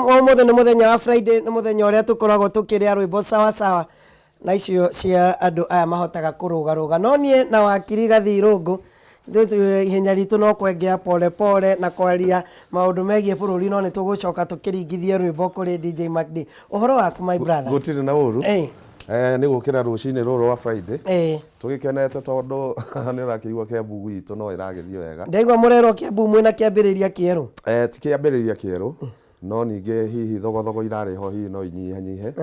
Ũmũthĩ nĩ mũthenya wa Friday, nĩ mũthenya ũrĩa tũkoragwo tũkĩrĩa rwĩmbo sawa sawa na icio cia andũ aya mahotaga kũrũgarũga. No niĩ na wakiri Gathirũngũ ihenya ritũ no kwengea pole pole na kwaria maũndũ megiĩ bũrũri, no nĩ tũgũcoka tũkĩringithie rwĩmbo kũrĩ DJ MacD. Ũhoro waku, my brother? Gũtirĩ na ũru. Nĩ gũkĩra rũcinĩ rũrũ rwa Friday tũgĩkenete tondũ nĩ ũrakĩigua Kiambu gwitũ no ĩragĩthiĩ wega. Ndaigua mũrerwo Kiambu mwĩna kĩambĩrĩria kĩerũ. Ti kĩambĩrĩria kĩerũ, no ningĩ hihi thogothogo irarĩ ho hihi no inyihanyihe.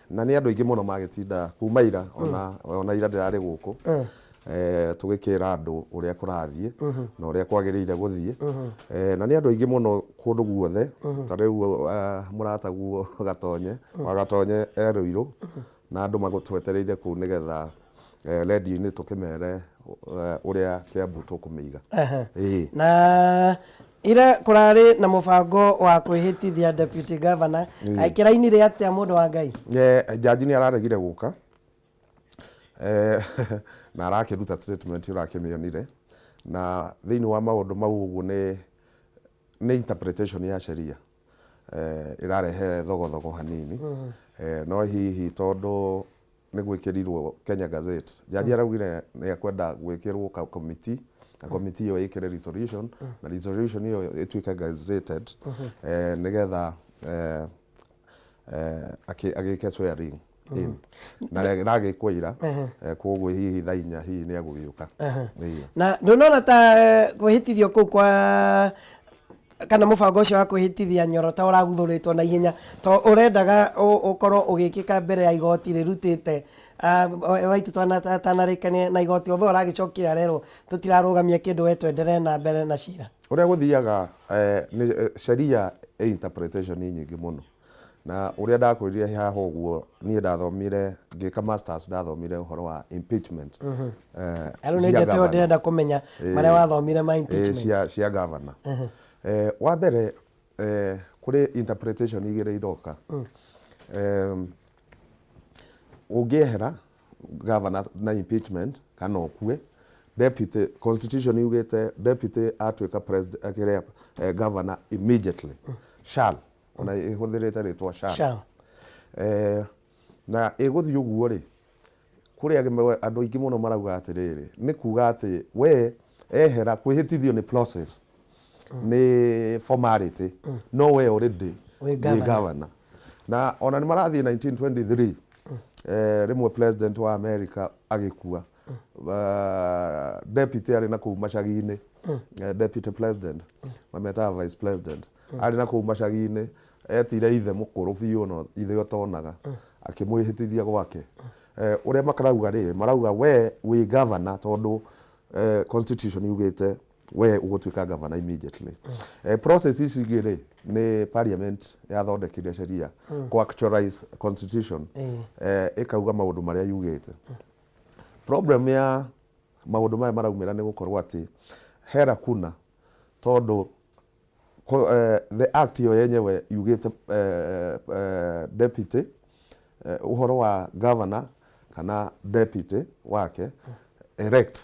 Na nĩ andũ aingĩ mũno magĩtinda kuma ira, ona ira ndĩrarĩ gũkũ, tũgĩkĩra andũ ũrĩa kũrathiĩ na ũrĩa kwagĩrĩire gũthiĩ. Na nĩ andũ aingĩ mũno kũndũ guothe, ta rĩu mũrataguo Gatonye, wa Gatonye e Ruiru, na andũ magũtwetereire kũu nĩgetha rendio-inĩ tũkĩmere ũrĩa Kiambu tũkũmĩiga. Ĩĩ. Na ira kũrarĩ na mũbango wa kwĩhĩtithia deputy governor. Kaĩ kĩrainire atĩa, mũndũ wa Ngai? Jaji nĩ araregire gũka na arakĩruta statement ũrakĩmĩonire, na thĩinĩ wa maũndũ mau ũguo nĩ interpretation ya sheria ĩrarehe thogothogo hanini. No hihi tondũ nĩ gwĩkĩrirwo Kenya Gazette, jaji araugire nĩ ekwenda gwĩkĩrwo ka committee, na committee ĩyo ĩkĩre resolution, na resolution ĩyo ĩtuĩke gazetted, nĩgetha agĩke swearing in, na ĩragĩkwo ira. Koguo hihi thaa 4 hihi nĩ egũgĩũka. Ĩĩ. Na ndũnona ta kwĩhĩtithio kũu kwa kana mũbango ũcio wa kwĩhĩtithia Nyoro ta ũraguthũrĩtwo na ihenya, to ũrendaga ũkorwo ũgĩkĩka mbere ya igoti rĩrutĩte Waititu atanarĩkania na igoti, although aragĩcokire arerwo tũtirarũgamia kĩndũ, we twenderee na mbere na cira? Ũrĩa gũthiaga nĩ sheria ĩ interpretation nyingĩ mũno, na ũrĩa ndakwĩrire haha ũguo, niĩ ndathomire ngĩka masters, ndathomire ũhoro wa impeachment Rĩu nĩ cia ndeto ĩyo governor. Ndĩrenda kũmenya marĩa wathomire ma impeachment. Cia governor. Wa mbere, kũrĩ interpretation igĩrĩ iroka. Ũngĩehera governor na impeachment kana ũkue, deputy, constitution yugĩte deputy atuĩka president, kĩrĩa, governor immediately shall, ona ĩhũthĩrĩte rĩtwa shall. Shall. Na ĩgũthiĩ ũguo rĩ, kũrĩ andũ aingĩ mũno marauga atĩrĩrĩ, nĩ kuga atĩ we ehera, kwĩhĩtithio nĩ process, nĩ formality, no we already wĩ wĩ governor. Governor. Na ona nĩ marathiĩ 1923, rĩmwe president wa America agĩkua, deputy arĩ na kũu macagi-inĩ, deputy president, mametaga vice president, arĩ na kũu macagi-inĩ, etire ithe mũkũrũ biũ, no ithe ũtonaga, akĩmwĩhĩtithia gwake. Ũrĩa makarauga rĩ, marauga we wĩ governor tondũ constitution yugĩte we ũgũtuĩka governor immediately. Process ici ingĩ rĩ, nĩ parliament yathondekire sheria kũ actualize constitution, ĩkauga maũndũ marĩa yugĩte. Problem ya maũndũ maya maraumĩra nĩ gũkorwo atĩ hera kuna tondũ the act ĩyo yenyewe yugĩte deputy, ũhoro wa governor kana deputy wake elect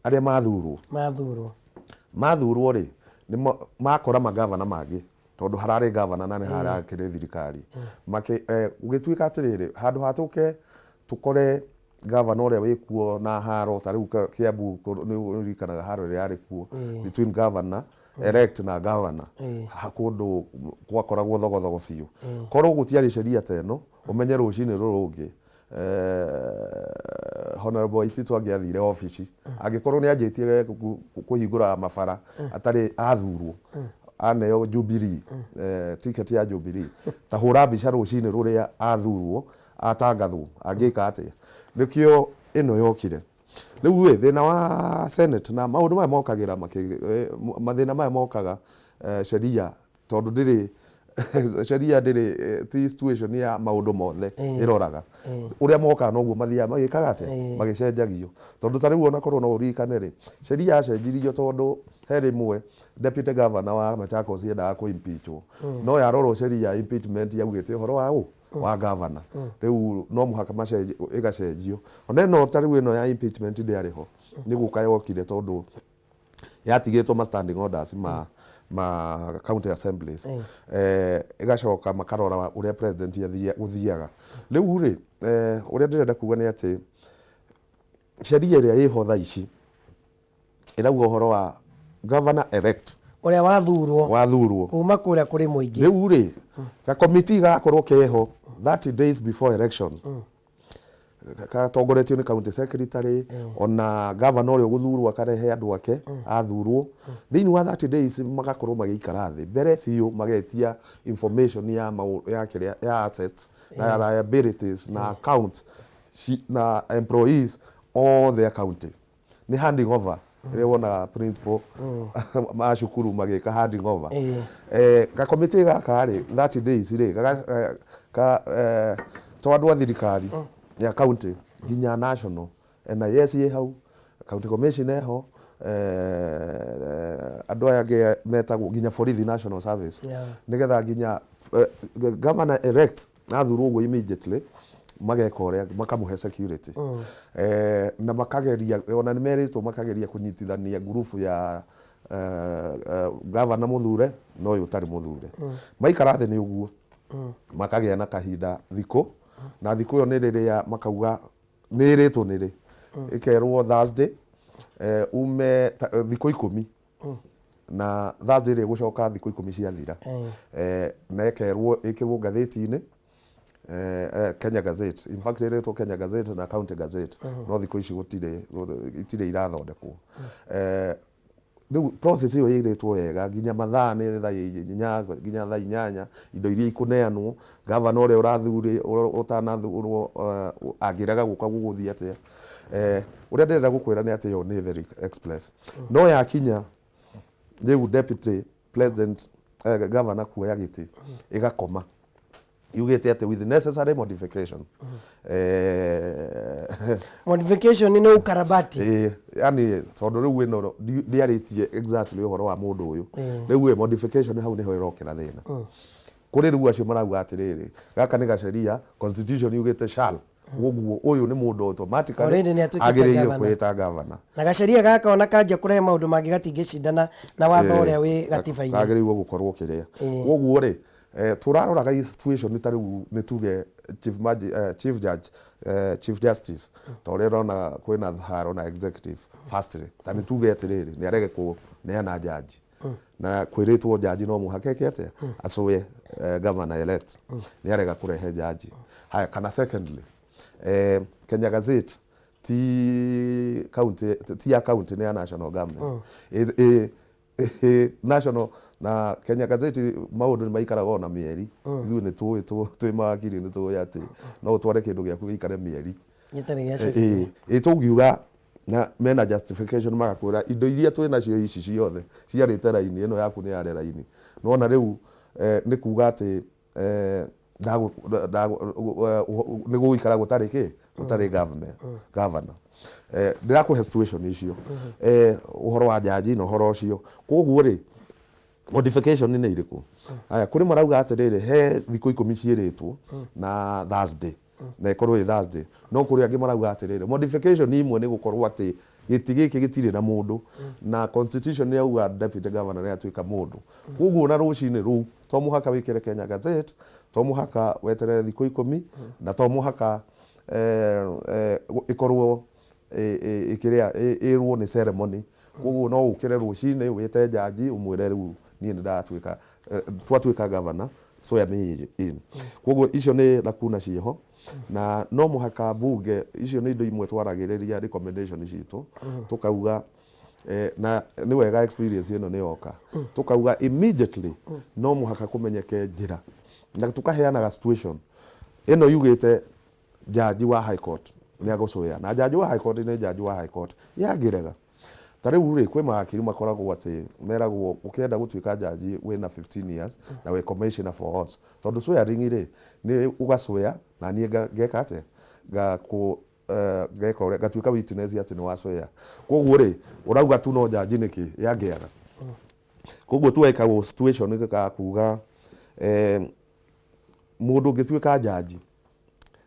arĩa mathurwo. Mathurwo. Mathurwo rĩ, nĩ makora magavana mangĩ, tondũ hararĩ gavana na nĩ harakĩrĩ thirikari. Gũgĩtuĩka atĩrĩrĩ, handũ ha tũke tũkore gavana ũrĩa wĩkuo na haro, ta rĩu Kiambu nĩ ũririkanaga haro ĩrĩa yarĩ kuo between governor elect na governor, kũndũ gwakoragwo thogothogo biũ. Korwo gũtiarĩ sheria ta ĩno, ũmenye rũcinĩ rũrũ rũngĩ Honorable Waititu angĩathire obici, angĩkorwo nĩ anjĩtie kũhingũra mabara atarĩ athurwo, aneo Jubilee, ticket ya Jubilee, ta hũra mbica rũcinĩ rũrĩa athurwo atangathwo angĩka atĩa? Nĩkĩo ĩno yokire. Rĩu ĩ thĩna wa Senate na maũndũ maya mokagĩra mathĩna maya mokaga sheria tondũ ndĩrĩ sheria ndĩrĩ ti situation ya maũndũ mothe ĩroraga ũrĩa mokaga, noguo mathiaga magĩkaga atĩa, magĩcenjagio, tondũ ta rĩu ona korwo no ũririkane rĩ, sheria yacenjirio tondũ he rĩmwe deputy governor wa Machakos endaga kũ impeachwo, no yarorwo sheria ya impeachment yaugĩte ũhoro wa ũ wa governor. Rĩu no mũhaka macenjio, ĩgacenjio. Ona ĩno ta rĩu ĩno ya impeachment ndĩarĩ ho, nĩ gũka yokire tondũ yatigĩtwo ma standing orders ma Ma county assemblies, ĩgacoka makarora ũrĩa president gũthiaga. Rĩu rĩ, ũrĩa ndĩrenda kuga nĩ atĩ sheria ĩrĩa ĩho thaa ici ĩrauga ũhoro wa governor elect, ũrĩa wathurwo, wathurwo kuma kũrĩa kũrĩ mũingĩ. Rĩu rĩ, gakomiti gagakorwo keho 30 days before election, gatongoretio nĩ county secretary, ona governor ũrĩa ũgũthurwo akarehe andũ ake athurwo. Thĩinĩ wa 30 days magakorwo magĩikara thĩ mbere biũ, magetia information ya ya kĩrĩa ya assets na liabilities na accounts na employees othe a county. Nĩ handing over ĩrĩa wonaga principal ma cukuru magĩka handing over. Gakomiti gaka rĩ, 30 days rĩ, to andũ a thirikari ya county, nginya national NIS ĩ hau, county commission ĩho, andũ aya angĩ metagwo nginya borithi, national service, nĩgetha nginya governor elect athurwo ũguo, immediately mageka ũrĩa makamũhe security, na makageria, ona nĩ merĩtwo makageria kũnyitithania ngurubu ya governor mũthure na ũyũ ũtarĩ mũthure. Maikara thĩ nĩ ũguo makagĩa na kahinda thikũ, na thikũ ĩyo nĩ rĩrĩa makauga nĩ ĩrĩtwo, nĩ rĩ ĩkerwo Thursday, ume thikũ 10, na Thursday ĩrĩa ĩgũcoka thikũ 10 ciathira, na ĩkerwo ĩkĩrwo ngathĩti-inĩ, Kenya Gazette. In fact ĩrĩtwo Kenya Gazette na County Gazette, no thikũ ici gũtirĩ, itirĩ irathondekwo. Rĩu process ĩyo ĩrĩtwo wega, nginya mathaa nĩ thaa 4 nginya thaa 8, indo iria ikũneanwo, gavana ũrĩa ũrathurĩ ũtanathurwo angĩrega gũka gũgũthiĩ atĩa. Ũrĩa ndĩrenda gũkwĩra nĩ atĩ ĩyo nĩ very express, no yakinya rĩu deputy president, governor kuoya gĩtĩ, ĩgakoma yugĩte atĩ with necessary modification. Modification nĩ ukarabati. Yani tondũ rĩu ĩno ndĩarĩtie exactly ũhoro wa mũndũ ũyũ. Rĩu ĩ modification hau nĩho ĩrokera thĩna kũrĩ rĩu acio marauga atĩrĩrĩ, gaka nĩ gaceria, constitution yugĩte shall, koguo ũyũ nĩ mũndũ automatically Already nĩ atuĩkĩte agĩrĩire governor. kwĩta governor. Na gaceria gaka ona kanjia kũrehe maũndũ mangĩ gatingĩcindana na watho ũrĩa wĩ gatiba-inĩ. Kagĩrĩirwo gũkorwo kĩrĩa. Koguo rĩ, tũraroraga situation ta rĩu nĩ tuge chief judge, chief justice, ta ũrĩa ũrona kwĩna haro na executive. Firstly, ta nĩ tuge atĩrĩrĩ, nĩ arege kũneana jaji, na kwĩrĩtwo jaji no mũhaka eke atĩa, acũe governor elect, nĩ arega kũrehe jaji. Haya, kana secondly, Kenya Gazette ti county, ti ya county, nĩ ya national government. National na Kenya Gazette maũndũ nĩ maikaraga ona mĩeri. Ithuĩ nĩ tũĩ, twĩ mawakiri, nĩ tũĩ atĩ no ũtware kĩndũ gĩaku gĩikare mĩeri gĩtarĩ gĩa cabithio. Ĩ tũngiuga na mena justification, magakwĩra indo iria twĩ nacio ici ciothe ciarĩte raini ĩno yaku nĩ yarĩ raini. Nona rĩu nĩ kuga atĩ nĩ gũgũikara gũtarĩ kĩ, gũtarĩ government governor. Ndĩrakũhe situation icio, ũhoro wa jaji na ũhoro ũcio. Koguo rĩ, modification nĩ irĩkũ? Aya kũrĩ marauga atĩrĩrĩ, he thikũ 10 ciĩrĩtwo na Thursday, na ĩkorwo ĩ Thursday. No kũrĩ angĩ marauga atĩrĩrĩ, modification imwe nĩ gũkorwo atĩ gĩti gĩkĩ gĩtirĩ na mũndũ, na constitution nĩ yauga deputy governor nĩ atuĩka mũndũ. Koguo na rũcinĩ rũu to mũhaka wĩkĩre Kenya Gazette, to mũhaka weterere thikũ 10, na to mũhaka ĩkorwo ĩkĩrĩa ĩrwo nĩ ceremony. Koguo no ũkĩre rũcinĩ, wĩte jaji, ũmwĩre rĩu niĩ nĩ ndatuĩka, twatuĩka governor, swear me in. Koguo icio nĩ lacuna ciĩho, na no mũhaka bunge, icio nĩ indo imwe twaragĩrĩria recommendation citũ, tukauga na nĩ wega experience ĩno nĩ yoka, tukauga immediately no mũhaka kũmenyeke njĩra, na tukaheanaga situation ĩno yugĩte jaji wa high court nĩ agũcũya, na jaji wa high court nĩ jaji wa high court yangĩrega. Ta rĩu rĩ, kwĩ mawakiri makoragwo atĩ meragwo ũkĩenda gũtuĩka jaji wĩna 15 years na wĩ commissioner for oaths, tondũ swearing rĩ, nĩ ũgacũya na niĩ ngeka atĩa, ngakũ ngeka ũrĩa ngatuĩka witness atĩ nĩ wacũya. Koguo rĩ, ũrauga tu no jaji nĩkĩ yangĩaga. Koguo tuweka situation ga kuga mũndũ ũngĩtuĩka jaji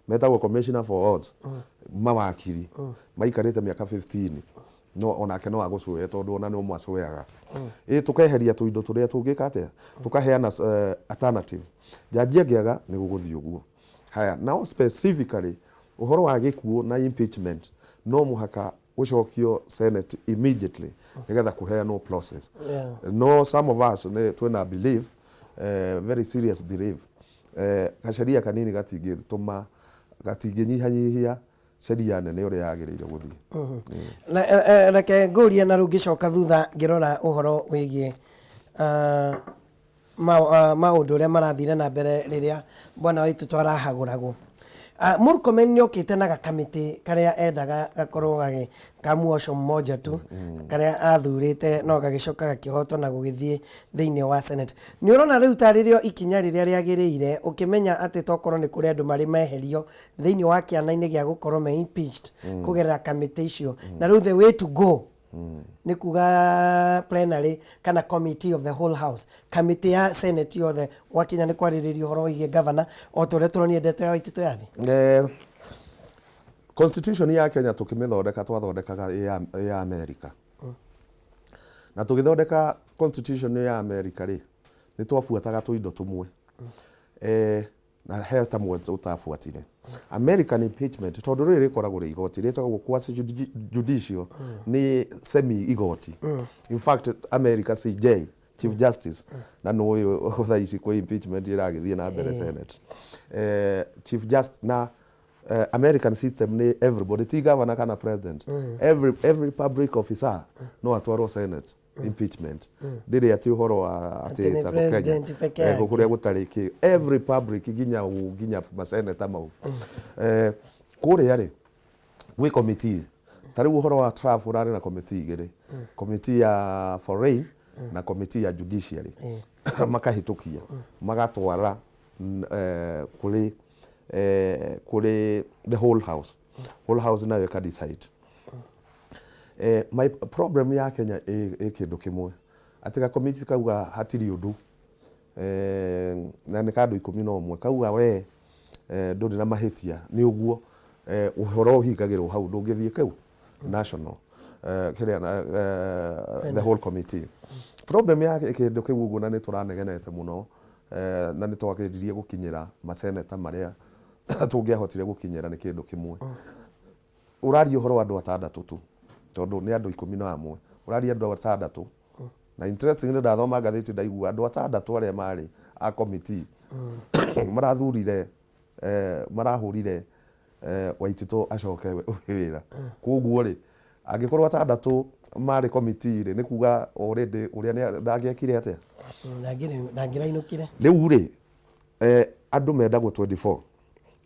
metagwo commissioner for oaths, mawakiri maikarĩte mĩaka 15. No onake no agũcũe tondũ ona no mwacũeaga. Ĩ tũkeheria tũindo tũrĩa tũngĩka atĩa, tũkaheana alternative. Jaji angĩaga nĩ gũgũthiĩ ũguo. Haya, now specifically ũhoro wa gĩkuũ na impeachment no mũhaka gũcokio Senate immediately nĩgetha kũheanwo process. No some of us nĩ twĩna belief, very serious belief, gaceria kanini gatingĩtũma, gatingĩnyihanyihia sheria nene ũrĩa yagĩrĩire gũthiĩ. Na, reke ngũrie na rĩu ngĩcoka thutha ngĩrora ũhoro wĩgiĩ maũndũ ũrĩa marathire na mbere rĩrĩa bwana Waititũ arahagũragwo. Murkomen nĩ okĩte na gakamĩtĩ karĩa endaga gakorwo gagĩ ka muosho mmoja tu karĩa athurĩte no gagĩcoka gakĩhotwo na gũgĩthiĩ thĩinĩ wa Senate. Nĩ ũrona rĩu ta rĩrĩo ikinya rĩrĩa rĩagĩrĩire ũkĩmenya atĩ tokorwo nĩ kũrĩ andũ marĩ meherio thĩinĩ wa kĩana-inĩ gĩa gũkorwo me impeached kũgerera kamĩtĩ icio, na rĩu the way to go nĩ kuga plenary kana committee of the whole house, kamĩtĩ ya Senate yothe, gwakinya nĩ kwarĩrĩria ũhoro wĩgiĩ governor o ta ũrĩa tũronire ndeto ya Waititũ yathi? Constitution ya Kenya tũkĩmĩthondeka twathondekaga ĩ ya America. Na tũgĩthondeka constitution ya America rĩ, nĩ twabuataga tũindo tũmwe. Na he tamwe tũtabuatire. American impeachment, tondũ rĩrĩ rĩkoragwo rĩ igoti rĩtagwo quasi judicial, nĩ semi igoti. In fact, America CJ, Chief Justice, na nĩ ũyũ thaa ici kwĩ impeachment ĩragĩthiĩ na mbere Senate. Chief Justice na American system nĩ everybody, ti governor kana president. Every public officer no atwarwo Senate impeachment. Ndĩrĩ atĩ ũhoro wa atĩ nĩ ta Kenya. President peke yake. Kũrĩa gũtarĩ kĩ every public nginya maseneta mau. Kũrĩa rĩ gwĩ committee, ta rĩu ũhoro wa traf ũrarĩ na committee igĩrĩ, committee ya foreign na committee ya judiciary, makahĩtũkia magatwara kũrĩ the whole house. Whole house nayo ĩka decide. My problem ya Kenya ĩ kĩndũ kĩmwe, atĩ ga committee kauga hatirĩ ũndũ, na nĩ ka andũ 11, kauga we ndũrĩ na mahĩtia, nĩ ũguo ũhoro ũhingagĩrwo hau, ndũngĩthiĩ kĩu national, kĩrĩa the whole committee. Problem ya kĩndũ kĩu ũguo, na nĩ tũranegenete mũno, na nĩ twageririe gũkinyĩra maseneta marĩa tũngĩahotire gũkinyĩra, nĩ kĩndũ kĩmwe. Ũraria ũhoro wa andũ atandatũ tu, tondũ nĩ andũ 11, ũraria andũ atandatũ. Na interesting nĩ ndathoma ngathĩti ndaigua andũ atandatũ arĩa marĩ a committee marathurire, marahũrire Waititũ acoke wĩra. Koguo rĩ, angĩkorwo atandatũ marĩ committee rĩ, nĩ kuga already ũrĩa ndangĩekire atĩa? Ndangĩrainũkire. Rĩu rĩ, andũ mendagwo 24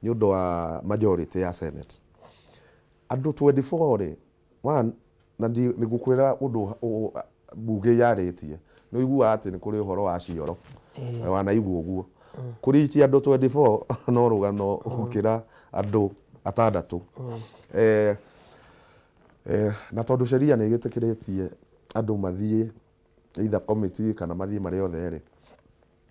nĩ ũndũ wa majority ya Senate. Andũ 24 rĩ, one na nĩ ngũkwĩra ũndũ mbunge yarĩtie, nĩ ũiguaga atĩ nĩ kũrĩ ũhoro wa cioro, wanaigua ũguo kũrichi andũ 24 no rũgano gũkĩra andũ atandatũ. Na tondũ sheria nĩ ĩgĩtĩkĩrĩtie andũ mathiĩ either committee kana mathiĩ marĩ othe rĩ,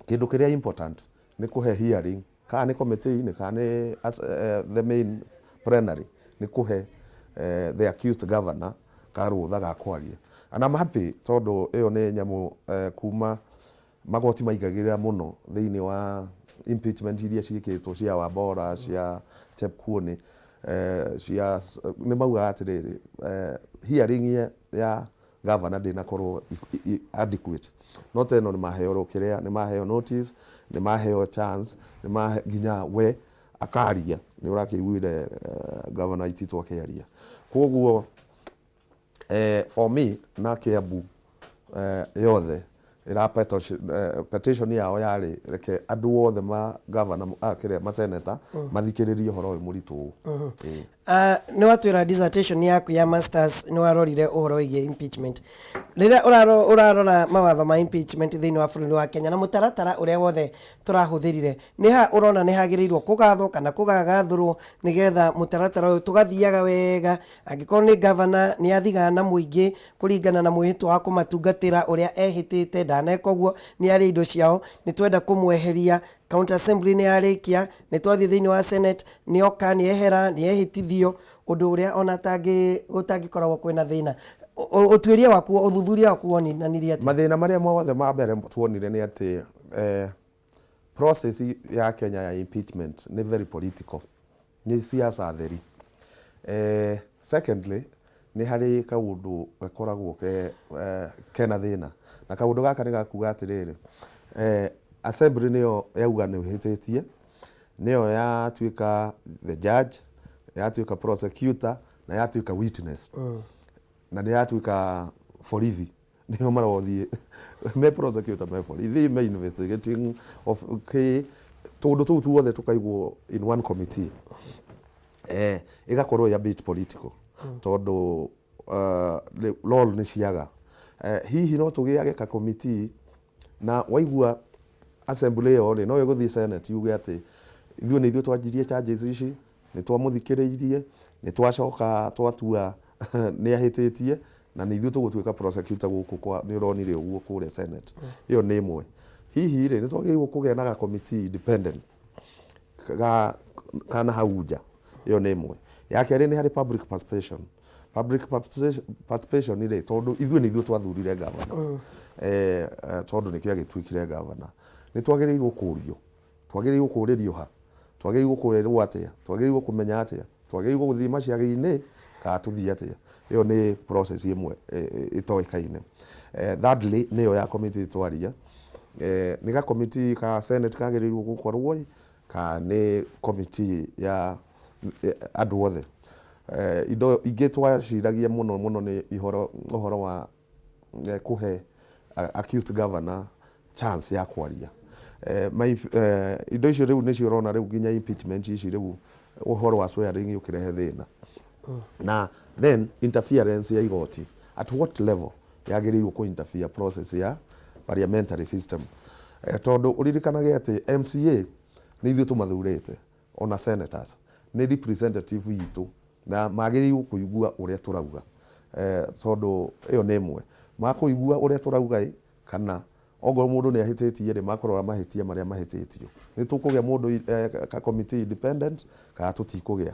kĩndũ kĩrĩa important nĩ kũhe hearing, kana nĩ committee-inĩ kana nĩ the main plenary, nĩ kũhe the accused governor karũtha ga kwaria. And I'm happy tondũ ĩyo nĩ nyamũ kuma magoti maingagĩrĩra mũno thĩinĩ wa impeachment iria ciĩkĩtwo cia Wambora, cia Chepkuoni, cia nĩ maugaga atĩrĩrĩ, hearing ya governor ndĩnakorwo adequate. No ta ĩno nĩ maheo kĩrĩa, nĩ maheo notice, nĩ maheo chance, nĩ mahe nginya we akaria. Nĩ ũrakĩiguire Governor Waititu akĩaria. Koguo for me na Kiambu yothe ĩra petition yao yarĩ reke andũ othe ma governor, kĩrĩa ma senator mathikĩrĩrie ũhoro ũyũ mũritũ ũũ. Ĩĩ. Nĩ watwĩra dissertation yaku ya masters nĩ warorire ũhoro wĩgiĩ impeachment. Rĩrĩa ũrarora mawatho ma impeachment thĩinĩ wa bũrũri wa Kenya na mũtaratara ũrĩa wothe tũrahũthĩrire, nĩ ha ũrona nĩ hagĩrĩirwo kũgathwo kana kũgagathũrwo nĩgetha mũtaratara ũyũ tũgathiaga wega? Angĩkorwo nĩ governor nĩ athigaga na mũingĩ kũringana na mwĩhĩtwa wa kũmatungatĩra ũrĩa ehĩtĩte, ndaneka ũguo nĩ arĩa indo ciao, nĩ twenda kũmweheria, county assembly nĩ yarĩkia, nĩ twathiĩ thĩinĩ wa Senate, nĩ oka, nĩ ehera, nĩ ehĩtithio, ũndũ ũrĩa ona gũtangĩkoragwo kwĩna thĩna. Ũtuĩria waku, ũthuthuria waku wonanirie atĩa? Mathĩna marĩa mothe ma mbere tuonire nĩ atĩ process ya Kenya ya impeachment nĩ very political, nĩ siasa theri. Secondly, nĩ harĩ kaũndũ gakoragwo kena thĩna, na kaũndũ gaka nĩ gakuga atĩrĩrĩ, assembly nĩyo yauga nĩ ũhĩtĩtie, nĩyo yatuĩka the judge, yatuĩka prosecutor na yatuĩka witness, na nĩ yatuĩka borithi, nĩo marothiĩ me prosecutor, me borithi, me investigating of kĩ tũndũ tũu tuothe tũkaigwo in one committee. Ĩgakorwo ĩ a bit political tondũ role nĩ ciaga. Hihi no tũgĩage ka committee na waigua assembly ĩyo rĩ, no ĩgũthiĩ Senate yuge atĩ ithuĩ nĩ ithuĩ twanjirie charges ici, nĩ twamũthikĩrĩirie, nĩ twacoka twatua nĩ ahĩtĩtie, na nĩ ithuĩ tũgũtuĩka prosecutor gũkũ kwa nĩ ũronire ũguo kũrĩa Senate. Ĩyo nĩ ĩmwe. Hihi rĩ, nĩ twagĩrĩirwo kũgĩa na ga committee independent ga kana hau nja. Ĩyo nĩ ĩmwe. Ya kerĩ, nĩ harĩ public participation. Public participation rĩ, tondũ ithuĩ nĩ ithuĩ twathurire gavana, tondũ nĩkĩo agĩtuĩkire gavana, nĩ twagĩrĩirwo kũrio, twagĩrĩirwo kũrĩrio ha, twagĩrĩirwo kwĩrwo atĩa, twagĩrĩirwo kũmenya atĩa, twagĩrĩirwo gũthiĩ macagi-inĩ kana tũthiĩ atĩa. Ĩyo nĩ process ĩmwe ĩtoĩkaine. Thirdly, nĩyo ya committee twaria, nĩ ga committee ka Senate kagĩrĩirwo gũkorwo ĩ, ka nĩ committee ya andũ othe. Indo ingĩ twaciragia mũno mũno nĩ ũhoro wa kũhe accused governor chance ya kwaria. Indo icio rĩu nĩcio ũrona rĩu nginya impeachment ici rĩu ũhoro wa swearing ũkĩrehe thĩna. Na then interference ya igoti, at what level yagĩrĩirwo kũ interfere process ya parliamentary system? Tondũ ũririkanage atĩ MCA nĩ ithuĩ tũmathurĩte, ona senators nĩ representative itũ, na magĩrĩirwo kũigua ũrĩa tũrauga, tondũ ĩyo nĩ ĩmwe makũigua ũrĩa tũrauga ĩ, kana ongorwo mũndũ nĩ ahĩtĩtie rĩ, makũrora mahĩtia marĩa mahĩtĩtio. Nĩ tũkũgĩa mũndũ ka committee independent kana tũtikũgĩa?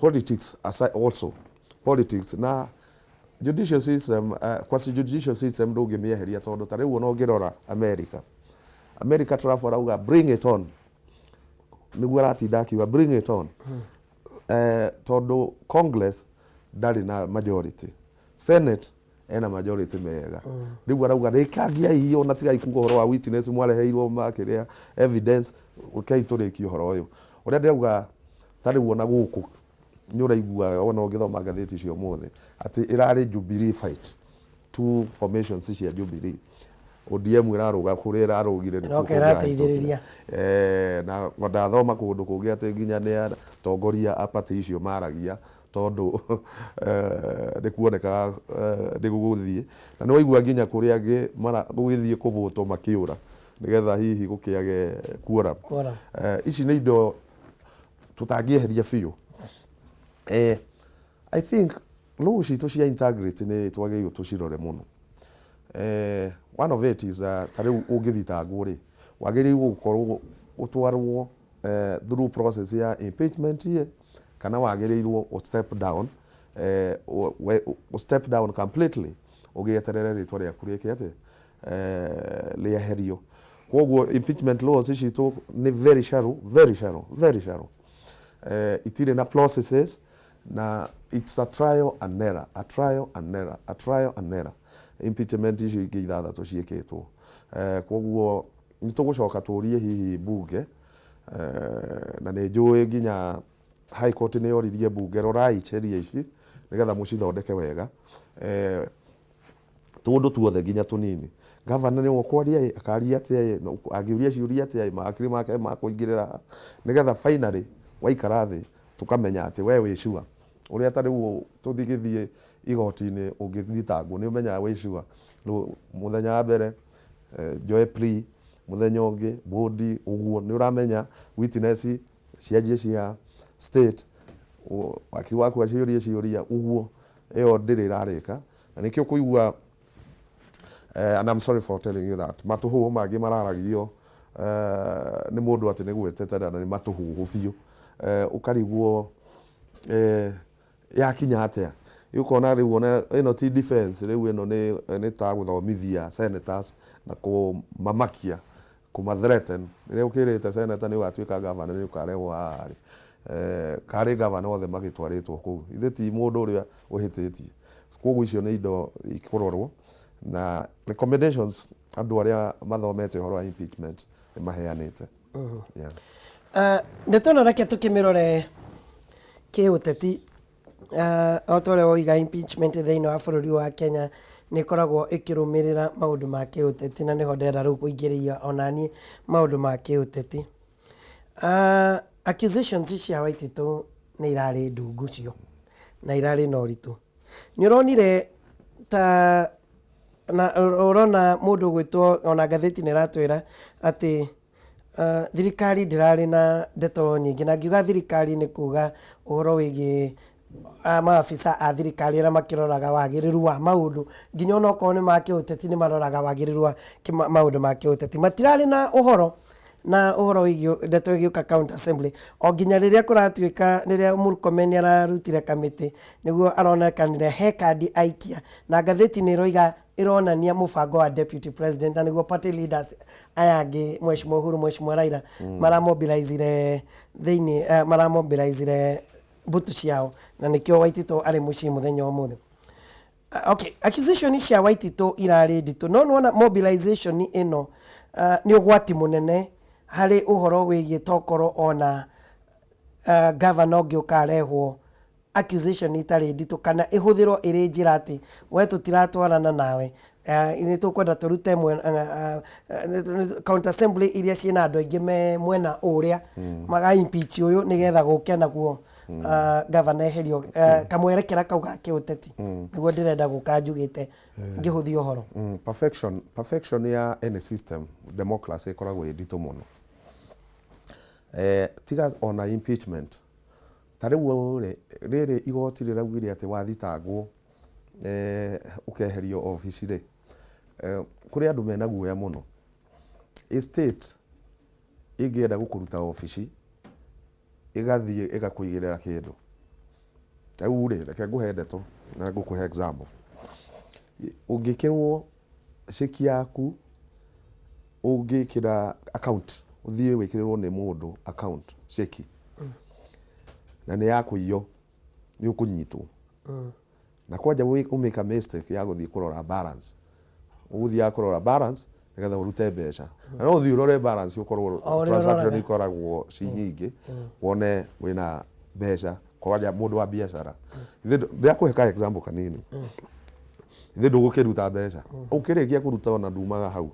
Politics aside, also politics na judicial system, quasi judicial system ndũngĩmĩeheria, tondũ ta rĩu ona ũngĩrora America, America Trump arauga "Bring it on", nĩguo aratinda akiuga "Bring it on", tondũ Congress ndarĩ na majority, Senate ena majority mega. Rĩu arauga rĩkangiai, ona tigai kuga ũhoro wa witness mwareheirwo makĩrĩa evidence, ũkei tũrĩkie ũhoro ũyũ. Ũrĩa ndĩrauga, ta rĩu ona gũkũ nĩ ũraigua, ona ũngĩthoma ngathĩti cio ũmũthĩ, atĩ ĩrarĩ Jubilee fight, two formations cia Jubilee, ODM ĩrarũga kũrĩa ĩrarũgire nĩkuo Ĩroka ĩrateithĩrĩria. Na ndathoma kũndũ kũngĩ atĩ nginya nĩ atongoria a party icio maragia, tondũ nĩ kuonekaga nĩ gũgũthiĩ, na nĩ waigua nginya kũrĩa angĩ gũgĩthiĩ kũvũtwo makĩũra nĩgetha hihi gũkĩage quorum. Quorum. Ici nĩ indo tũtangĩeheria biũ. I think law citũ cia integrity nĩ twagĩrĩirwo tũcirore mũno. One of it is ta rĩu ũngĩthitangwo rĩ, wagĩrĩirwo gũkorwo ũtwarwo through process ya impeachment ĩ, kana wagĩrĩirwo ũ step down, ũ step down completely, ũgĩeterere rĩtwa rĩaku rĩke atĩ rĩeherio. Koguo impeachment laws citũ nĩ very shallow, very shallow, very shallow. Itirĩ na processes, na it's a trial and error, a trial and error, a trial and error. Impeachment icio ingĩ ithathatũ ciĩkĩtwo. Koguo nĩ tũgũcoka tũrie hihi bunge, na nĩ njũĩ nginya High Court nĩ yoririe bunge, rorai sheria ici nĩgetha mũcithondeke wega. Tũndũ tuothe nginya tũnini, gavana nĩwe ũkwaria ĩ, akaria atĩa ĩ, angĩũria ciũria atĩa ĩ, mawakiri make makũingĩrĩra ha, nĩgetha finally waikara thĩ tũkamenya atĩ we wĩ sure ũrĩa ta rĩu tũthigĩthiĩ igoti-inĩ, ũngĩthitangwo nĩ ũmenyaga wĩ sure. Rĩu mũthenya wa mbere njoe plea, mũthenya ũngĩ bodi, ũguo nĩ ũramenya witness cianjie cia state, wakiri waku aciũrie ciũria ũguo. Ĩyo ndĩrĩ ĩrarĩka, na nĩkĩo kũigua, and I'm sorry for telling you that, matũhũhũ mangĩ mararagio nĩ mũndũ atĩ nĩ gwĩtetera, na nĩ matũhũhũ biũ. Ũkarigwo yakinya atĩa. Ũkona rĩu ona ĩno ti defense, rĩu ĩno nĩ ta gũthomithia senators na kũmamakia, kũma threaten. Rĩrĩa ũkĩrĩte senator nĩ ũgatuĩka governor, nĩ ũkarehwo haha rĩ. Karĩ governor othe magĩtwarĩtwo kũu. Ithe ti mũndũ ũrĩa ũhĩtĩtie. Koguo icio nĩ indo ikũrorwo na recommendations andũ arĩa mathomete ũhoro wa impeachment nĩ maheanĩte. Yeah. Ndeto ĩno reke tũkĩmĩrore kĩũteti. O ta ũrĩa woiga, impeachment thĩinĩ wa bũrũri wa Kenya nĩ ĩkoragwo ĩkĩrũmĩrĩra maũndũ ma kĩũteti, na nĩho ndĩrenda rĩu kũingĩrĩria onaniĩ maũndũ ma kĩũteti. Accusations cia Waititũ nĩ irarĩ ndungu cio na irarĩ na ũritũ. Nĩ ũronire ta na ũrona mũndũ ũgwĩtwo, ona ngathĩti nĩ ĩratwĩra atĩ thirikari ndĩrarĩ na ndeto nyingĩ, na ngiuga thirikari nĩ kuga ũhoro wĩgiĩ maabisa a thirikari arĩa makĩroraga wagĩrĩru wa maũndũ, nginya onokorwo nĩ ma kĩũteti nĩ maroraga wagĩrĩru wa maũndũ ma kĩũteti. Matirarĩ na ũhoro na ũhoro wĩgiĩ ndeto ĩgĩũka county assembly, o nginya rĩrĩa kũratuĩka rĩrĩa Murkomen ararutire kamĩtĩ, nĩguo aronekanire he kandi aikia, na ngathĩti nĩ ĩroiga ĩronania mũbango wa deputy president, na nĩguo party leaders aya angĩ, Mheshimiwa Uhuru, Mheshimiwa Raila, maramobilizire thĩinĩ, maramobilizire mbũtũ ciao, na nĩkĩo Waititũ arĩ mũciĩ mũthenya wa ũmũthĩ. Okay, accusation cia Waititũ irarĩ nditũ, no nĩwona mobilization ĩno nĩ ũgwati mũnene harĩ ũhoro wĩgiĩ tokorwo ona governor ũngĩ ũkarehwo accusation itarĩ nditũ, kana ĩhũthĩrwo ĩrĩ njĩra atĩ we tũtiratwarana nawe, nĩ tũkwenda tũrute county assembly iria ciĩna andũ aingĩ me mwena ũrĩa maga impeach ũyũ nĩgetha gũke naguo governor eherio. Kamwerekera kau ga kĩũteti nĩguo ndĩrenda gũka njugĩte ngĩhũthia ũhoro. Perfection ya any system, democracy ĩkoragwo ĩ nditũ mũno. Tiga ona impeachment, ta rĩu rĩ, rĩrĩ igoti rĩraugire atĩ wathitangwo ũkeherio obici rĩ, kũrĩ andũ mena guoya mũno. A state ĩngĩenda gũkũruta obici ĩgathiĩ ĩgakũigĩrĩra kĩndũ. Rĩu rĩ, reke ngũhe ndeto na ngũkũhe example. Ũngĩkĩrwo ceki yaku, ũngĩkĩra account, ũthiĩ wĩkĩrĩrwo nĩ mũndũ account ceki na nĩ ya kũiywo, nĩ ũkũnyitwo. Na kwanja ũmĩka mistake ya gũthiĩ kũrora balance, ũgũthiaga kũrora balance nĩgetha ũrute mbeca, na no ũthiĩ ũrore balance ũkorwo O ũrĩa transaction ũroraga. Ikoragwo ci nyingĩ, wone wĩna mbeca, kwanja mũndũ wa biacara. Ndĩrakũhe ka example kanini. Ithe ndũgũkĩruta mbeca, ũkĩrĩkia kũruta ona ndumaga hau.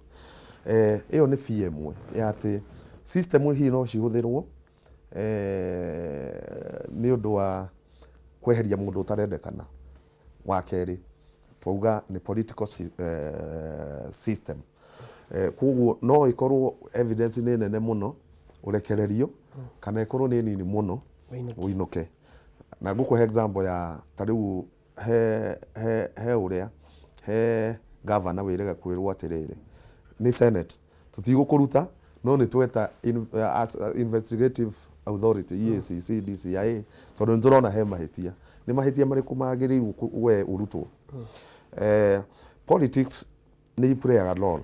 Ĩyo nĩ fear ĩmwe ya atĩ system hihi no cihũthĩrwo nĩ ũndũ wa kweheria mũndũ ũtarendekana. Wa kerĩ, twauga nĩ political system. Koguo no ĩkorwo evidence nĩ nene mũno ũrekererio, kana ĩkorwo nĩ nini mũno ũinũke. Ũinũke. Na ngũkũhe example ya ta rĩu he ũrĩa he governor wĩrĩga kwĩrwo atĩrĩrĩ nĩ senate, tũtigũkũruta no nĩ tweta as investigative authority, EACC, DCIA, tondũ nĩ tũrona he mahĩtia. Nĩ mahĩtia marĩkũ magĩrĩirwo we ũrutwo? Politics nĩ iplayaga role,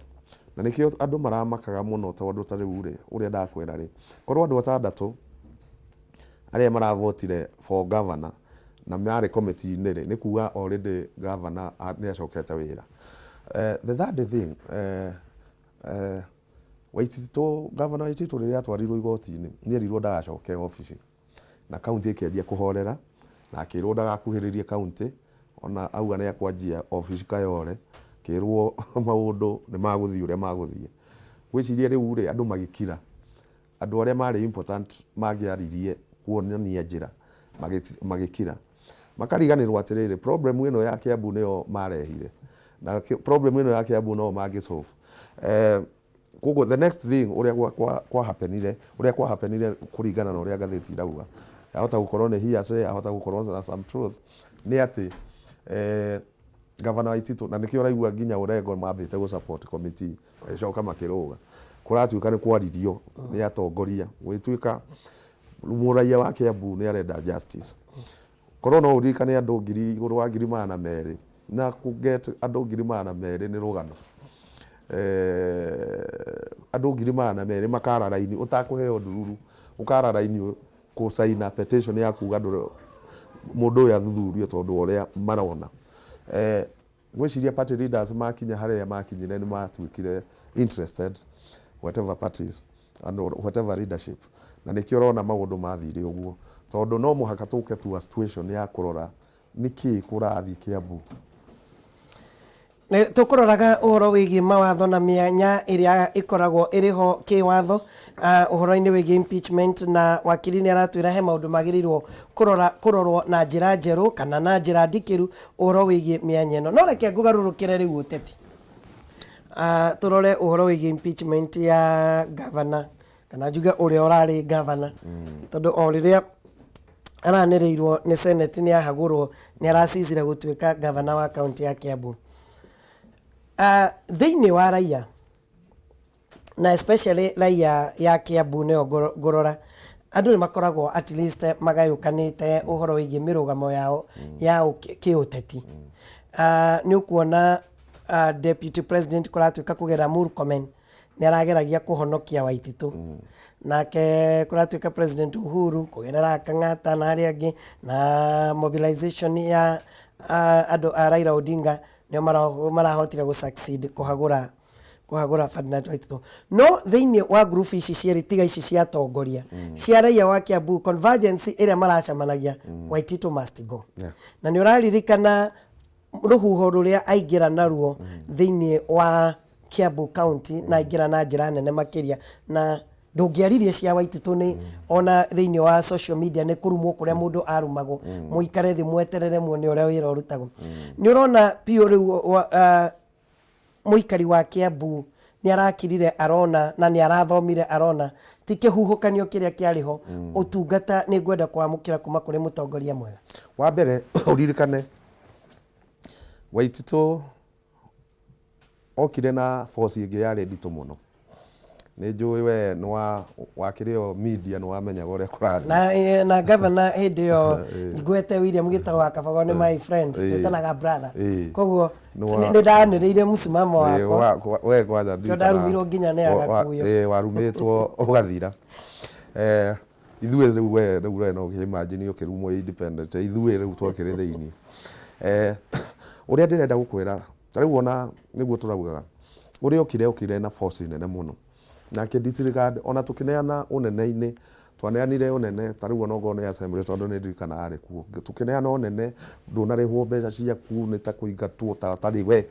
na nĩkĩo andũ maramakaga mũno, tondũ ta rĩu rĩ, ũrĩa ndakwĩra rĩ, korwo andũ atandatũ arĩa maravotire for governor na marĩ committee-inĩ rĩ, nĩ kuga already governor nĩ acokete wĩra. The third thing, Waititũ, governor Waititũ rĩrĩa atwarirwo igoti-inĩ nĩ erirwo ndagacoke obici, na kaunti ĩkĩanjia kũhorera, na akĩrwo ndagakuhĩrĩrie kaunti, ona auga nĩ akwanjia obici Kayole, akĩrwo maũndũ nĩ magũthiĩ ũrĩa magũthiĩ. Ngwĩciria rĩu rĩ, andũ magĩkira, andũ arĩa marĩ important mangĩaririe kuonania njĩra magĩkira, makariganĩrwo atĩrĩrĩ, problem ĩno ya Kiambu nĩyo marehire, na problem ĩno ya Kiambu no mangĩ solve. Koguo the next thing ũrĩa kwa happenire, ũrĩa kwa happenire kũringana na ũrĩa ngathĩti irauga, yahota gũkorwo nĩ hearsay, yahota gũkorwo na some truth, nĩ atĩ gavana Waititũ, na nĩkĩo ũraigua nginya Orengo mambĩte gũ support committee, magĩcoka makĩrũga, kũratuĩka nĩ kwaririo nĩ atongoria, gũgĩtuĩka mũraia wa Kiambu nĩ arenda justice. Korwo no ũririkane andũ ngiri igũrũ wa 200,000, na kũ get andũ 200,000 nĩ rũgano. Andũ 200,000 makara raini ũtakũheo ndururu, ũkara raini kũcaina petition ya kuga mũndũ ũyũ athuthurio tondũ wa ũrĩa marona. Ngwĩciria party leaders makinya harĩa makinyire nĩ matuĩkire interested, whatever parties and whatever leadership, na nĩkĩo ũrona maũndũ mathire ũguo, tondũ no mũhaka tũke to a situation ya kũrora nĩkĩĩ kũrathiĩ Kiambu. Nĩ tũkũroraga ũhoro wĩgiĩ mawatho na mĩanya ĩrĩa ĩkoragwo ĩrĩ ho kĩwatho ũhoro-inĩ wĩgiĩ impeachment, na wakiri nĩ aratwĩra he maũndũ magĩrĩirwo kũrora kũrorwo na njĩra njerũ kana na njĩra ndikĩru ũhoro wĩgiĩ mĩanya ĩno. No reke ngũgarũrũkĩre rĩu ũteti, tũrore ũhoro wĩgiĩ impeachment ya governor, kana njuge ũrĩa ũrarĩ governor, tondũ o rĩrĩa aranĩrĩirwo nĩ Senate nĩ ahagũrwo, nĩ aracicire gũtuĩka governor wa kaunti ya Kiambu. Thĩinĩ wa raia, na especially raia ya Kiambu nĩyo ngũrora, andũ nĩ makoragwo at least magayũkanĩte ũhoro wĩgiĩ mĩrũgamo yao ya kĩũteti. Nĩ ũkuona deputy president kũratuĩka kũgerera Murkomen nĩ arageragia kũhonokia Waititu, nake kũratuĩka President Uhuru kũgerera Kang'ata na arĩa angĩ, na mobilization ya andũ a Raila Odinga nĩo marahotire gũ succeed kũhagũra Ferdinand Waititu. No thĩinĩ wa group ici cierĩ, tiga ici cia atongoria cia raia wa Kiambu, convergence ĩrĩa maracemanagia, Waititu must go. Na nĩ ũraririkana rũhuho rũrĩa aingĩra naruo thĩinĩ wa Kiambu County, na aingĩra na njĩra nene makĩria, na ndũngĩaririe cia Waititu nĩ ona thĩinĩ wa social media nĩ kũrumwo kũrĩa mũndũ arumagwo, mũikare thĩ mweterere muone ũrĩa wĩra ũrutagwo. Nĩ ũrona biũ rĩu mũikari wa Kiambu nĩ arakirire arona na nĩ arathomire arona ti kĩhuhũkanio kĩrĩa kĩarĩ ho, ũtungata nĩ ngwenda kwamũkĩra kuma kũrĩ mũtongoria mwega. Wa mbere, ũririkane Waititu okire na force ĩngĩ yarĩ nditũ mũno. Nĩ njũĩ we nĩ wa wakĩrĩ o media, nĩ wamenyaga ũrĩa kũrathiĩ. Na governor hĩndĩ ĩyo ngwete William Gitau wa Kabago nĩ my friend, twĩtanaga brother, koguo nĩ ndanĩrĩire msimamo wakwa. We kwanja. Kĩo ndarumirwo nginya nĩ Agakuyo. Warumĩtwo ũgathira. Ithuĩ rĩu, we rĩu we no ũkĩ-imagine ũkĩrumwo independent, ithuĩ rĩu twakĩrĩ thĩinĩ. Ũrĩa ndĩrenda gũkwĩra ta rĩu, ona nĩguo tũraugaga ũrĩa okire na force nene mũno, nake disregard ona tũkĩneana ũnene-inĩ, twaneanire ũnene ta rĩu onokorwo nĩ assembly, tondũ nĩ ndirikana arĩ kuo tũkĩneana ũnene, ndũnarĩhwo mbeca ciaku, nĩ ta kũingatwo ta tarĩ we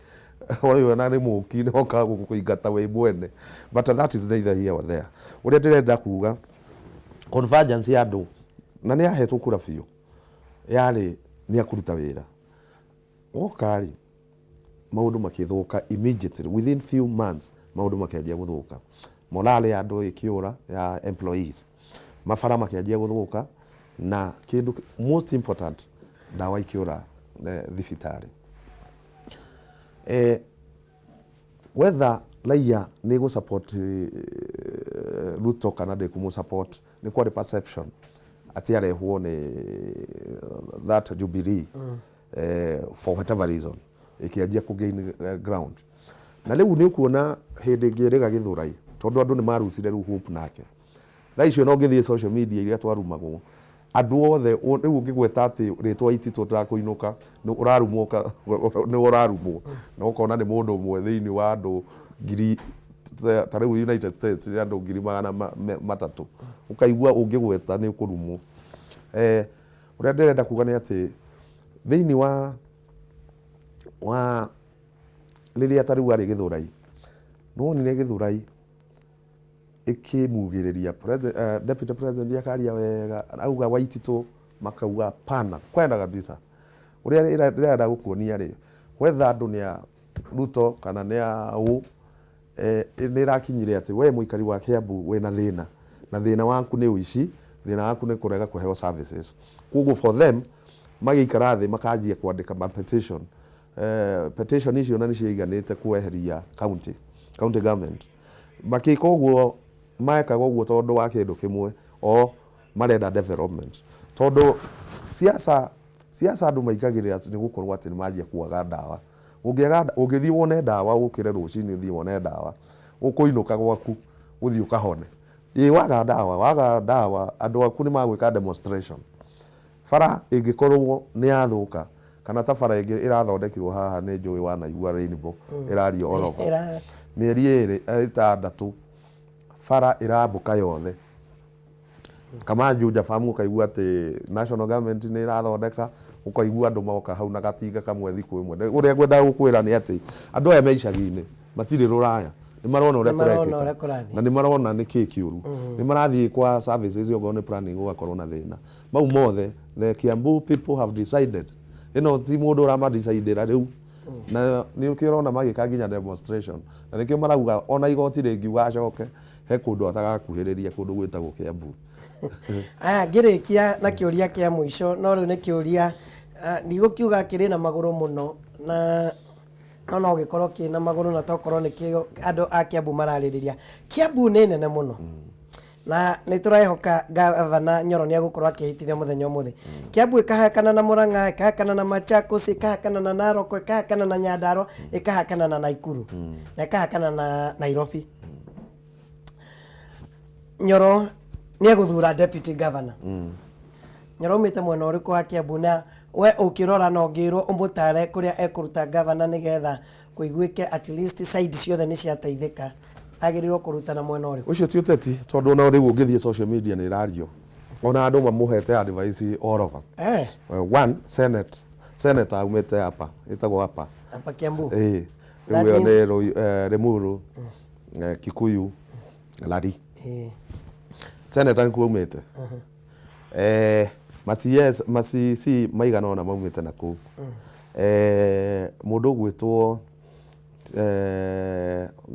ũyũ ona nĩ mũki nĩ oka gũkũingata wĩ mwene, but that is neither here or there. Ũrĩa ndĩrenda kuga, convergence ya andũ na nĩ yahetwo kura biũ, yarĩ nĩ akũruta wĩra woka rĩ, maũndũ makĩthũka immediately. Within few months maũndũ makĩanjia gũthũka, morale ya andũ ĩkĩũra, ya employees, mabara makĩanjia gũthũka, na kĩndũ most important, ndawa ikĩũra thibitarĩ. Whether raia nĩ gũ support Ruto kana ndĩkũmũ support, nĩ kwarĩ perception atĩ arehwo nĩ that Jubilee, for whatever reason ĩkĩanjia kũ gain ground. Na rĩu nĩ ũkuona hĩndĩ ĩngĩ ĩrĩga Gĩthũrai, tondũ andũ nĩ marucire rĩu hope nake. Thaa icio no ũngĩthiĩ social media iria twarumagwo andũ othe, rĩu ũngĩgweta atĩ rĩtwa Waititu ũtakũinũka nĩ ũrarumwo, nĩ ũrarumwo, na ũkona nĩ mũndũ ũmwe thĩinĩ wa andũ ngiri ta rĩu United States nĩ andũ 300,000, ũkaigua ũngĩgweta nĩ ũkũrumwo. Ũrĩa ndĩrenda kuga nĩ atĩ thĩinĩ wa rĩrĩa ta rĩu arĩ Gĩthũrai, nĩwonire Gĩthũrai ĩkĩmugĩrĩria deputy president akaria wega, auga Waititu, makauga pana kwenda kabisa. Ũrĩa ndĩrenda gũkuonia rĩ, whether andũ nĩ a Ruto kana nĩ a ũ, nĩ ĩrakinyire atĩ we mũikari wa Kiambu wĩna thĩna, na thĩna waku nĩ ũici, thĩna waku nĩ kũrega kũheo services. Koguo for them magĩikara thĩ makanjia kwandĩka ma petition, petition icio na nĩcio iganĩte kweheria county government. Makĩka ũguo, mekaga ũguo tondũ wa kĩndũ kĩmwe, o marenda development, tondũ siasa Siasa andũ maingagĩrĩra nĩ gũkorwo atĩ nĩ manjia kwaga ndawa. Ũngĩaga, ũngĩthiĩ wone ndawa ũkĩre rũcinĩ ũthiĩ wone ndawa, ũkũinũka gwaku ũthiĩ ũkahone. Ĩ waga ndawa, waga ndawa andũ aku nĩ magwĩka demonstration. Bara ĩngĩkorwo nĩ yathũka kana ta bara ĩngĩ ĩrathondekirwo haha nĩ njũĩ wanaigua Rainbow ĩrario all over. Mĩeri ĩrĩ ĩtandatũ bara ĩrambũka yothe. Kama Juja Farm ũkaigua atĩ national government nĩ ĩrathondeka, ũkaigua andũ moka hau na gatinga kamwe thikũ ĩmwe. Ũrĩa ngwendaga gũkwĩra nĩ atĩ andũ aya me icagi-inĩ matirĩ rũraya, nĩ marona ũrĩa Nĩ marona kũrekĩka ũrĩa kũrathiĩ. Na nĩ marona nĩ kĩĩ kĩũru. Nĩ marathiĩ kwa services okorwo nĩ planning gũgakorwo na thĩna. Mau mothe the Kiambu people have decided. Ĩno ti mũndũ ũrama-decidĩra rĩu. Na nĩkĩo ũrona magĩka nginya demonstration. Na nĩkĩo marauga ona igoti rĩngiuga acoke he kũndũ atagakuhĩrĩria kũndũ gwĩtagwo Kiambu. Aya, ngĩrĩkia na kĩũria kĩa mũico, no rĩu nĩ kĩũria ndigũkiuga kĩrĩ na magũrũ mũno, na no no gĩkorwo kĩ na magũrũ na tokorwo nĩkĩo andũ a Kiambu mararĩrĩria. Kiambu nĩ nene mũno na nĩ tũrehoka gavana Nyoro nĩ egũkorwo akĩhĩtithia mũthenya ũmũthĩ. Kiambu ĩkahakana na Murang'a, ĩkahakana na Machakos, ĩkahakana na Narok, ĩkahakana na Nyandarua, ĩkahakana na Nakuru na ĩkahakana na Nairobi. Nyoro nĩ egũthura deputy governor. Nyoro aumĩte mwena ũrĩkũ wa Kiambu na we ũkĩrora na ũngĩrwo ũmũtare kũrĩa ekũruta governor nĩgetha kũiguĩke at least side ciothe nĩ ciateithĩka, agĩrĩirwo kũruta na mwena ũrĩkũ? Ũcio ti ũteti tondũ ona rĩu ũngĩthiĩ social media nĩ ĩrario. Ona andũ mamũhete advice all over. One, Senate, senator aumĩte hapa, ĩtagwo hapa. Hapa Kiambu. Ĩĩ. That Rĩu ĩyo means nĩ Limuru, Kikuyu, Lari. Senator nĩkuo aumĩte. Ma CS, ma CC maigana ũna maumĩte na kũu. Mũndũ ũgwĩtwo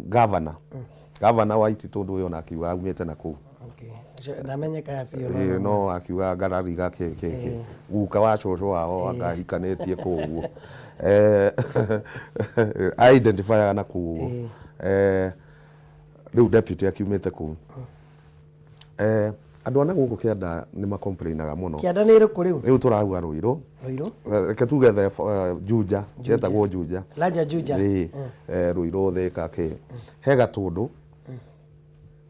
governor, governor wa Ititũ ũndũ ũyũ ona akiuga aumĩte na kũu. Okay. Ũcio ndamenyekaga biũ. Ĩĩ, no akiuga ngarariga kĩ kĩ kĩ. Guka wa cũcũ wao angahikanĩtie kũu ũguo. Identifyaga na kũu ũguo. Rĩu deputy akiumĩte kũu. Andũ a na gũkũ kĩanda nĩ macomplainaga mũno. Kĩanda nĩ ĩrĩkũ rĩu? Rĩu tũrauga Ruiru. Ruiru? Reke tuge the Juja, yetagwo Juja. Lanja Juja. Ĩĩ, Ruiru Thika kĩ. He Gatũndũ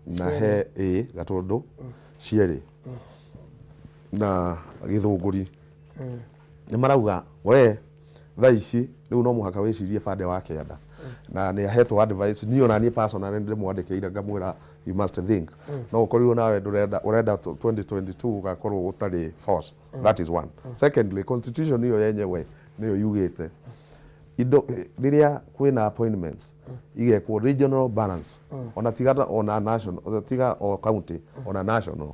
na he ĩĩ Gatũndũ cierĩ na Gĩthũngũri. Nĩ marauga we thaa ici rĩu no mũhaka wĩcirie bande wa kĩanda na nĩ ahetwo advice. Niĩ ona niĩ personally nĩ ndĩmwandĩkĩire ngamwĩra you must think, no ũkorirwo nawe ndũrenda, ũrenda 2022 ũgakorwo ũtarĩ force. That is one. Secondly, constitution ĩyo yenyewe nĩyo yugĩte indo rĩrĩa kwĩna appointments igekwo regional balance, ona tiga ona national, tiga o county, ona national.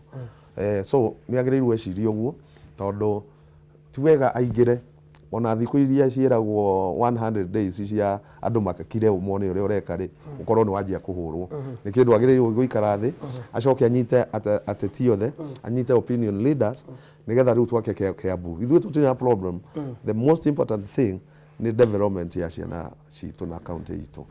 So nĩ agĩrĩirwo ecirie ũguo tondũ ti wega aingĩre ona thikũ iria ciĩragwo 100 days cia andũ makakire mone ũrĩa ũreka rĩ, ũkorwo nĩ wanjia kũhũrwo. Nĩ kĩndũ agĩrĩirwo gũikara thĩ, acoke anyite ateti othe, anyite opinion leaders, nĩgetha rĩu twake Kiambu. Ithuĩ tũtirĩ na problem. The most important thing nĩ development ya ciana citũ na county itũ.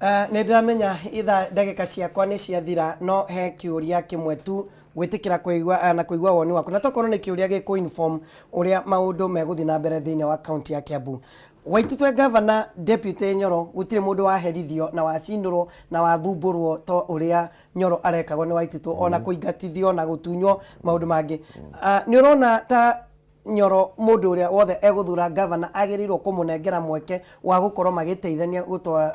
Nĩ ndĩramenya ithaa ndagĩka ciakwa nĩ ciathira, no he kĩũria kĩmwe tu gwĩtĩkĩra kũigua na kũigua woni waku, na tokorwo nĩ kĩũria gĩkũ inform ũrĩa maũndũ megũthiĩ na mbere thĩinĩ wa county ya Kiambu. Waititwe governor deputy Nyoro, gũtirĩ mũndũ waherithio na wacinũrwo na wathumbũrwo to ũrĩa Nyoro arekagwo nĩ Waititũ, ona kũingatithio na gũtunywo maũndũ mangĩ. Nĩ ũrona ta Nyoro mũndũ ũrĩa wothe egũthura governor agĩrĩirwo kũmũnengera mweke wa gũkorwo magĩteithania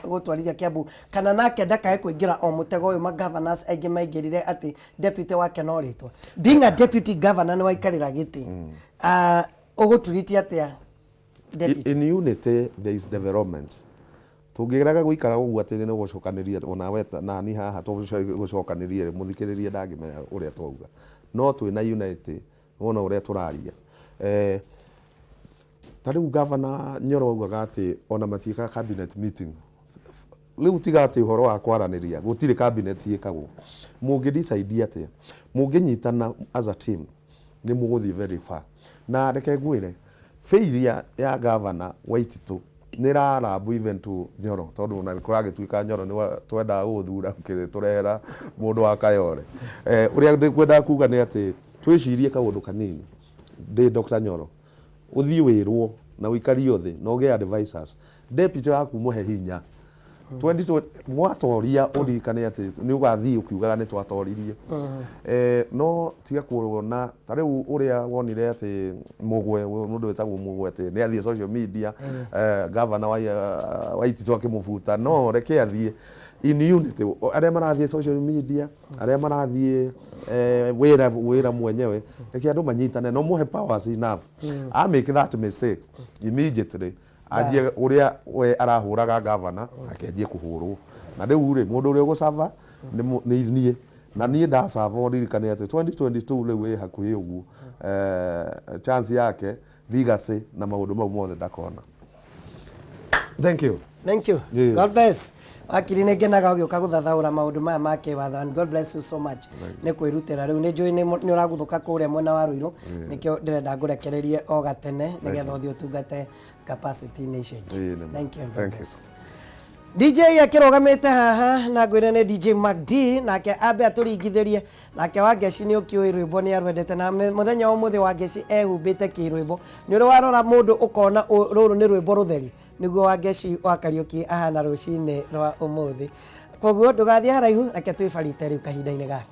gũtwarithia Kiambu, kana nake ndakae kũingĩra o mũtego ũyũ ma governors aingĩ maingĩrire atĩ deputy wake no rĩtwa? Being a deputy governor nĩ waikarĩra gĩtĩ, ũgũturiti atĩa deputy? In unity there is development. Tũngĩrega gũikara ũguo atĩ nĩ gũcokanĩria onawe nani haha tũgũcokanĩria, mũthikĩrĩria ndangĩmenya ũrĩa twauga, no twĩna unity wona ũrĩa tũraria. Ta rĩu gavana Nyoro augaga atĩ ona matiĩkaga cabinet meeting. Rĩu tiga atĩ ũhoro wa kwaranĩria, gũtirĩ cabinet ĩkagwo. Mũngĩ decide atĩa? Mũngĩnyitana as a team nĩ mũgũthiĩ very far. Na reke ngwĩre, failure ya gavana Waititũ nĩ ĩrarambu even to Nyoro, tondũ ona kũragĩtuĩka Nyoro nĩ twendaga gũgũthura ũkĩtũrehera mũndũ wa Kayole. Ũrĩa ngwendaga kuga nĩ atĩ twĩcirie kaũndũ kanini. Ndĩ Dr. Nyoro. Ũthiĩ wĩrwo na ũikario thĩ na ũgĩe advisors. Deputy waku mũhe hinya. 2020 mwatoria ũririkane atĩ nĩ ũgathiĩ ũkiugaga nĩ twatoririe. No tiga kuona ta rĩu ũrĩa wonire atĩ Mũgwe, mũndũ wĩtagwo Mũgwe, atĩ nĩ athiĩ social media, governor wa Waititu akĩmũbuta. No reke athiĩ in unity, arĩa marathiĩ social media, arĩa marathiĩ wĩra mwenyewe, reke andũ manyitane no mũhe powers enough. A make that mistake immediately, anjie ũrĩa we arahũraga gavana, akĩanjie kũhũrwo. Na rĩu rĩ, mũndũ ũrĩa ũgũcaba nĩ niĩ, na niĩ ndacaba, ũririkane atĩ 2022 rĩu ĩ hakuhĩ ũguo, chance yake, legacy na maũndũ mau mothe ndakona. Thank you. Thank you. God bless. Wakiri, nĩ ngenaga ũgĩũka gũthathaũra maũndũ maya ma kĩwatho, and God bless you so much nĩ kwĩrutĩra. Rĩu nĩ njũĩ nĩ ũraguthũka kũrĩa mwena wa Ruiru, nĩkĩo ndĩrenda ngũrekererie o gatene nĩgetha ũthiĩ ũtungate capacity-inĩ icio ingĩ. Ĩĩ, nĩ ma. Thank you and God Thank you. bless. DJ akĩrũgamĩte haha na ngwĩre nĩ DJ Mac D, nake ambe atũringithĩrie. Nake Wangeci nĩ ũkĩũĩ rwĩmbo nĩ arwendete, na mũthenya wa ũmũthĩ Wangeci ehumbĩte kĩrwĩmbo. Nĩ ũrĩ warora mũndũ ũkona rũrũ nĩ rwĩmbo rũtheri, nĩguo Wangeci wa Kariũki ahana rũcinĩ rwa ũmũthĩ. Koguo ndũgathiĩ haraihu, reke twĩbarite rĩu kahinda-inĩ gaka.